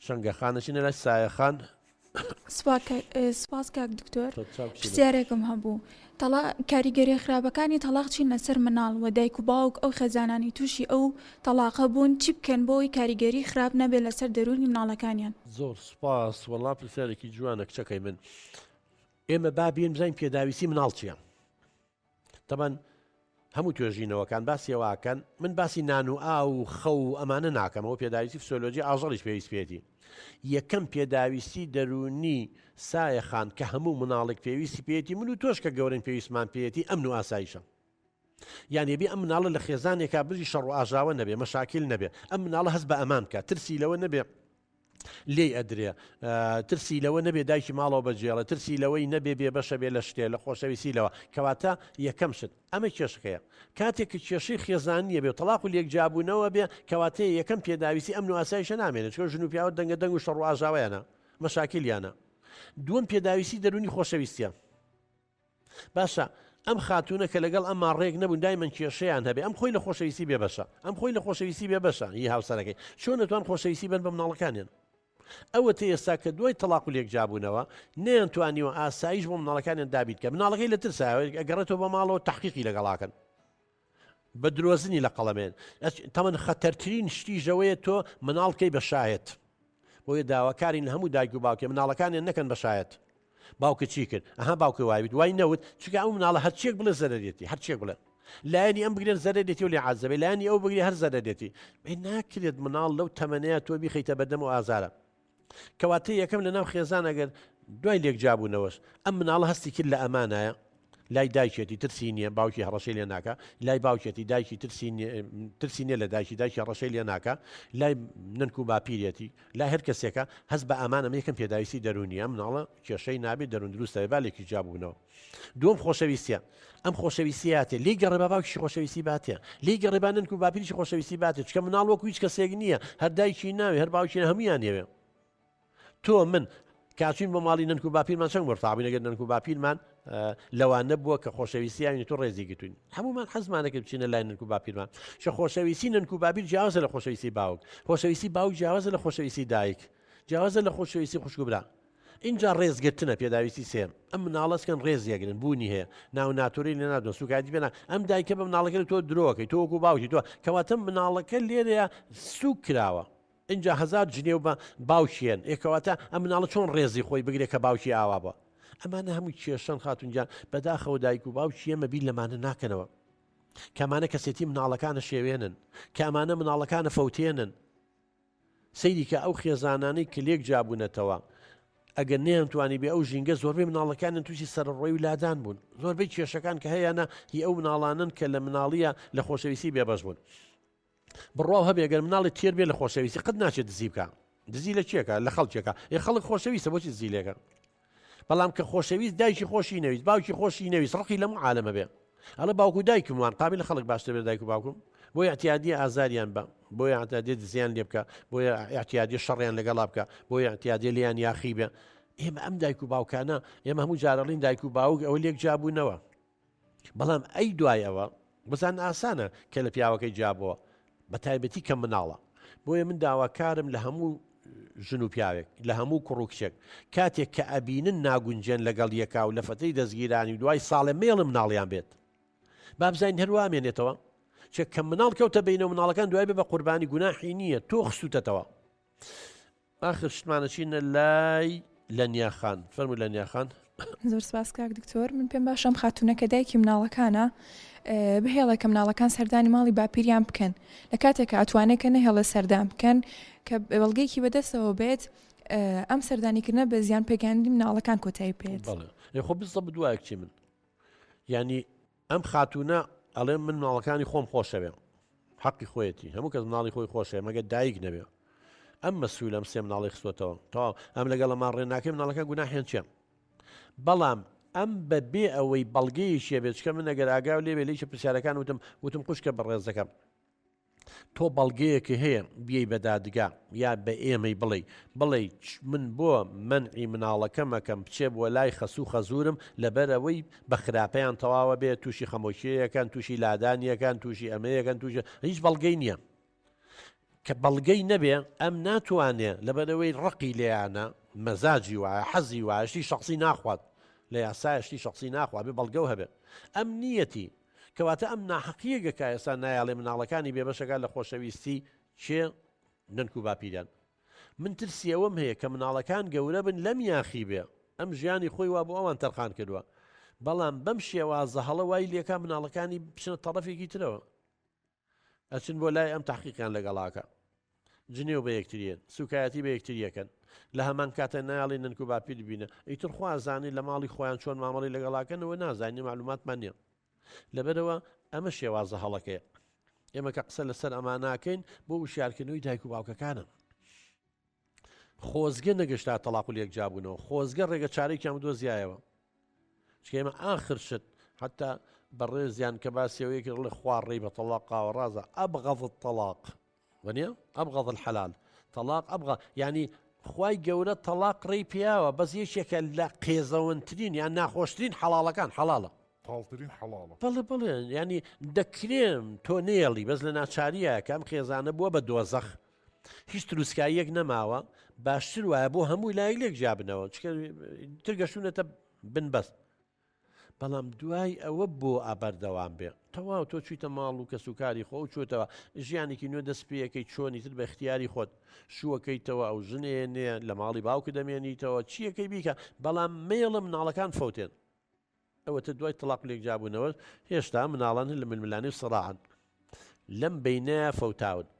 چەنگە خان ئەچینە لای سایە خان. سوپاس کاک دکتۆر پرسیارێکم هەبوو تەڵا کاریگەریە خراپەکانی تەڵاق چین لەسەر مناڵ و دایک و باوک ئەو خێزانانی تووشی ئەو تەڵاقە بوون چی بکەن بۆی کاریگەری خراپ نەبێت لەسەر دەروونی مناڵەکانیان؟ زۆر سوپاس وەڵا پرسیارێکی جوانە کچەکەی من ئێمە با بێین بزانین پێداویستی مناڵ چییە تەبەن هەموو توێژینەوەکان باسی ئەوە ئەکەن، من باسی نان و ئاو و خەو و ئەمانە ناکەم، ئەوە پێداویستی فسۆلۆجی ئاژەڵیش پێویست پێیەتی. یەکەم پێداویستی دەروونی سایە خان کە هەموو مناڵێک پێویستی پێیەتی، من و تۆش کە گەورەین پێویستمان پێیەتی، ئەمن و ئاسایشە. یان ئەبێ ئەم مناڵە لە خێزانێکا بژی شەڕ و ئاژاوە نەبێ، مەشاکیل نەبێ، ئەم مناڵە هەست بە ئەمان بکا، ترسی لەوە نەبێ لێی ئەدرێ ترسی لەوە نەبێ دایکی ماڵەوە بەجێڵێ ترسی لەوەی نەبێ بێ بەشە بێ لە شتێ لە خۆشەویستی لەوە کەواتە یەکەم شت ئەمە کێشەکەیە کاتێک کە کێشەی خێزانیە بێ تەڵاق و لێکجیابوونەوە بێ کەواتە یەکەم پێداویستی ئەمن و ئاسایشە نامێنێت چونکە ژن و پیاوە دەنگە دەنگ و شەڕ و ئاژاوەیانە مەشاکیلیانە دووەم پێداویستی دەروونی خۆشەویستیە باشە ئەم خاتوونە کە لەگەڵ ئەما ڕێک نەبوون دایمەن کێشەیان هەبێ ئەم خۆی لە خۆشەویستی بێ بەشە ئەم خۆی لە خۆشەویستی بێ بەشە هی هاوسەرەکەی چۆن دەتوان خۆشەویستی بن بە مناڵەکانیان ئەوە تێ ئێستا کە دوای تەلاق و لێکجابوونەوە نیان توانیوە ئاسایش بۆ مناڵەکانیان دابیت کە مناڵەکەی لە ترسا ئەگەڕێتەوە بە ماڵەوە تحقیقی لەگەڵاکەن بە درۆزنی لە قەڵەمێن تەمەن خەتەرترین شتی ژەوەیە تۆ مناڵکەی بە شایەت بۆیە داواکارین لە هەموو دایک و باوکێ مناڵەکانیان نەکەن بە شایەت باوکە چی کرد ئەها باوکە وایوت وای نەوت چونکە ئەو مناڵە هەرچیەک بڵێ زەرەرێتی هەرچیەک بڵێ لایەنی ئەم بگرێن زەرەرێتی و لێ عازەبێ لایەنی ئەو بگرێ هەر زەرەرێتی ئەی ناکرێت مناڵ لەو تەمەنەیە تۆ بیخەیتە بەردەم و ئازارە کەواتە یەکەم لەناو خێزان ئەگەر دوای لێکجیابوونەوەش ئەم مناڵە هەستی کرد لە ئەمانایە لای دایکێتی ترسی نییە باوکی هەڕەشەی لێ ناکە لای باوکێتی دایکی ترسی ترسی نییە لە دایکی دایکی هەڕەشەی لێ ناکە لای نەنک و باپیرێتی لای هەر کەسێکە هەست بە ئەمان ئەمە یەکەم پێداویستی دەروونیە ئەم مناڵە کێشەی نابێت دەروون دروستە بێ با لێکی جیابوونەوە دووەم خۆشەویستیە ئەم خۆشەویستیاتێ لی گەڕێ با باوکیشی خۆشەویستی باتێ لی گەڕێ با نەنک و باپیریشی خۆشەویستی باتێ چکە مناڵ وەکو هیچ کەسێک نییە هەر دایکی ناوێ هەر باوکی هەمویان یەوێ تۆ من کاچین بۆ ماڵی نەنک و باپیرمان چەند مورتابین ئەگەر نەنک و باپیرمان لەوانە بووە کە خۆشەویستیانی تۆ ڕێزی گرتوین هەمومان حەزمانەکە بچینە لای نەنک و باپیرمان شە خۆشەویستی نەنک و باپیر جیاوازە لە خۆشەویستی باوک خۆشەویستی باوک جیاوازە لە خۆشەویستی دایک جیاوازە لە خۆشەویستی خوشک و برا اینجا ڕێزگرتنە پێداویستی سێم ئەم مناڵەسکەن ڕێز یەگرن بوونی هەیە ناو ناتۆری لێ نادۆ سوکایەتی پێ ئەم دایکە بە مناڵەکە تۆ درۆکەی تۆ وەکو باوکی تۆ کەواتە مناڵەکە لێرەیە سوک کراوە ئینجا هەزار جنێو بە باوکیەن ئێ کەواتە ئەم مناڵە چۆن ڕێزی خۆی بگرێ کە باوکی ئاوا بوە ئەمانە هەمووی کێشەن خاتون گیان بەداخەوە دایک و باوکی ئێمە بیر لەمانە ناکەنەوە کەمانە کەسێتی مناڵەکانە شێوێنن کامانە مناڵەکانە فەوتێنن سەیری کە ئەو خێزانانەی کە لێک جیابوونەتەوە ئەگەر نەیانتوانی بێ ئەو ژینگە زۆربەی مناڵەکانیان تووشی سەرڕۆی و لادان بوون زۆربەی کێشەکان کە هەیەە هی ئەو مناڵانن کە لە مناڵیە لە خۆشەویستی بێبەش بوون بڕواو هەبێ گەر مناڵی تێر بێ لە خۆشەویستی قەت ناچێت دزی بکە دزی لە چێکە لە خەڵکێکە ئێ خەڵک خۆشەویستە بۆچی دزی لێکە بەڵام کە خۆشەویست دایکی خۆشی نەویست باوکی خۆشی نەویست ڕقی لەم عالەمە بێ ئەڵێ باوکو دایکم وان قابل لە خەڵک باشتر بێ دایک و باوکم بۆ اعتیادی ئازاریان بە بۆ اعتیادی دزیان لێ بکە بۆ اعتیادی شەڕیان لەگەڵا بکە بۆ اعتیادی لیان یاخی بێ ئێمە ئەم دایک و باوکانە ئێمە هەموو جارەڵین دایک و باوک ئەوە لێک جیابوونەوە بەڵام ئەی دوای ئەوە بزان ئاسانە کە لە پیاوەکەی جیابەوە بە تایبەتی کە مناڵە بۆیە من داواکارم لە هەموو ژن و پیاوێک لە هەموو کوڕ و کچێک کاتێک کە ئەبینن ناگونجێن لەگەڵ یەکا و لە فەتەی دەستگیرانی و دوای ساڵێ مێڵم مناڵیان بێت بابزانین هەروا مێنێتەوە چێ کە مناڵ کەوتە بینەوە مناڵەکان دوای بێ بە قوربانی گوناحی نییە تۆ خستوتەتەوە ئاخر شتمان ئەچینە لای لەنیا خان فەرموو لەنیا خان. زۆر سپاس کاک دکتۆر من پێم باشە ئەم خاتوونە کە دایکی مناڵەکانە بهێڵێ کە مناڵەکان سەردانی ماڵی باپیریان بکەن لە کاتێکا ئەتوانێت کە نەهێڵێ سەردان بکەن کە بەڵگەیەکی بەدەستەوە بێت ئەم سەردانیکردنە بە زیان پێگەیاندنی مناڵەکان کۆتایی پێت بەڵێ خۆ بزەبت دوایە کچی من یعنی ئەم خاتوونە ئەڵێ من مناڵەکانی خۆم خۆشەوێ حەقی خۆیەتی هەموو کەس مناڵی خۆی خۆشەوێ مەگەر دایک نەبێ ئەم مەسوولە ئەم سێ مناڵی خستۆتەوە تەواو ئەم لەگەڵ ئەمان ڕێ ناکەی مناڵەکە گوناحیان چیە بەڵام ئەم بە بێ ئەوەی بەڵگەیەکی بێت چکە من ئەگەر ئاگاو لێ بێ لێکی پرسیارەکان وتم وتم خوشکە بەڕێزەکەم تۆ بەڵگەیەکی هەیە بیەی بە دادگا یا بە ئێمەی بڵێی بڵێی من بۆ مەنعی مناڵەکەم ئەکەم بچێ بۆ لای خەسوو خەزوورم لەبەرئەوەی بە خراپەیان تەواوە بێ تووشی خەمۆکیەکەن تووشی لادانیەکەن تووشی ئەمەیەکەن تووشی هیچ بەڵگەی نییە. کە بەڵگەی نەبێ ئەم ناتوانێ لەبەرئەوەی ڕقی لێیانە مەزاجی وایە حەزی وایە شتی شەخسی ناخوات لە یاسایە شتی شەخسی ناخوا بێ بەڵگەو هەبێ ئەم نیەتی کەواتە ئەم ناحەقیەگە کە ئێستا نایەڵێ مناڵەکانی بێبەشەکە لە خۆشەویستی کێ نەنک و باپیران من ترسی ئەوەم هەیە کە مناڵەکان گەورە بن لەم یاخی بێ ئەم ژیانی خۆی وا بۆ ئەوان تەرخان کردووە بەڵام بەم شێوازە هەڵە وای لێکا مناڵەکانی بچنە تەڕەفێکی ترەوە ئەچن بۆ لای ئەم تەحقیقیان لەگەڵاکە جنێو بە یەکتریێن سوکایەتی بە یەکتریەکەن لە هەمان کاتە ناڵی نەنک و باپیر بینە ئیتر خوا زانی لە ماڵی خۆیان چۆن مامەڵی لەگەڵاکەنەوە نازانانی معلوماتمان نییە لەبەرەوە ئەمە شێوازە هەڵەکەیە ئێمە کە قسە لەسەر ئەما ناکەین بۆ وشارکردنەوەی دایک و باوکەکانە خۆزگە نەگەشتا تەڵاق و لێک جیابوونەوە خۆزگە ڕێگە چارێکیان بدۆزیایەوە چکە ئێمە ئاخر شت حتا بەڕێزیان کە باسیەوەیەکی ڵێ خوا ڕێی بە تەڵاق قاوە ڕازە ئەبغەض الطلاق وەنیە ئەبغەض الحلال تەڵاق ئەبغە یعنی خوای گەورە تەڵاق ڕێی پیاوە بەس یەکێکە لە قێزەونترین یان ناخۆشترین حەڵاڵەکان حەڵاڵە تاڵترین حەڵاڵە. بەڵێ بەڵێ یانی دەکرێم تۆ نێڵی بەس لە ناچاریە کە ئەم خێزانە بووە بە دۆزەخ هیچ تروسکاییەک نەماوە باشتر وایە بۆ هەموو لایەک لێک جیابنەوە چکە تر گەشتونەتە بن بەست بەڵام دوای ئەوە بۆ ئابەردەوام بێ تەواو تۆ چیتە ماڵ و کەسوکاری خۆ و چۆتەوە ژیانێکی نوێ دەست پێەکەی چۆنی تر بە اختیاری خۆت شووەکەیتەوە ئەو ژنێ نێ لە ماڵی باوکە دەمێنیتەوە چیەکەی بیکە بەڵام مێڵە مناڵەکان فەوتێن ئەوەتە دوای تەڵاق و لێکجیابوونەوەش هێشتا مناڵان هەر لە ململانێ و سڕاعن لەم بەینەیا فەوتاون.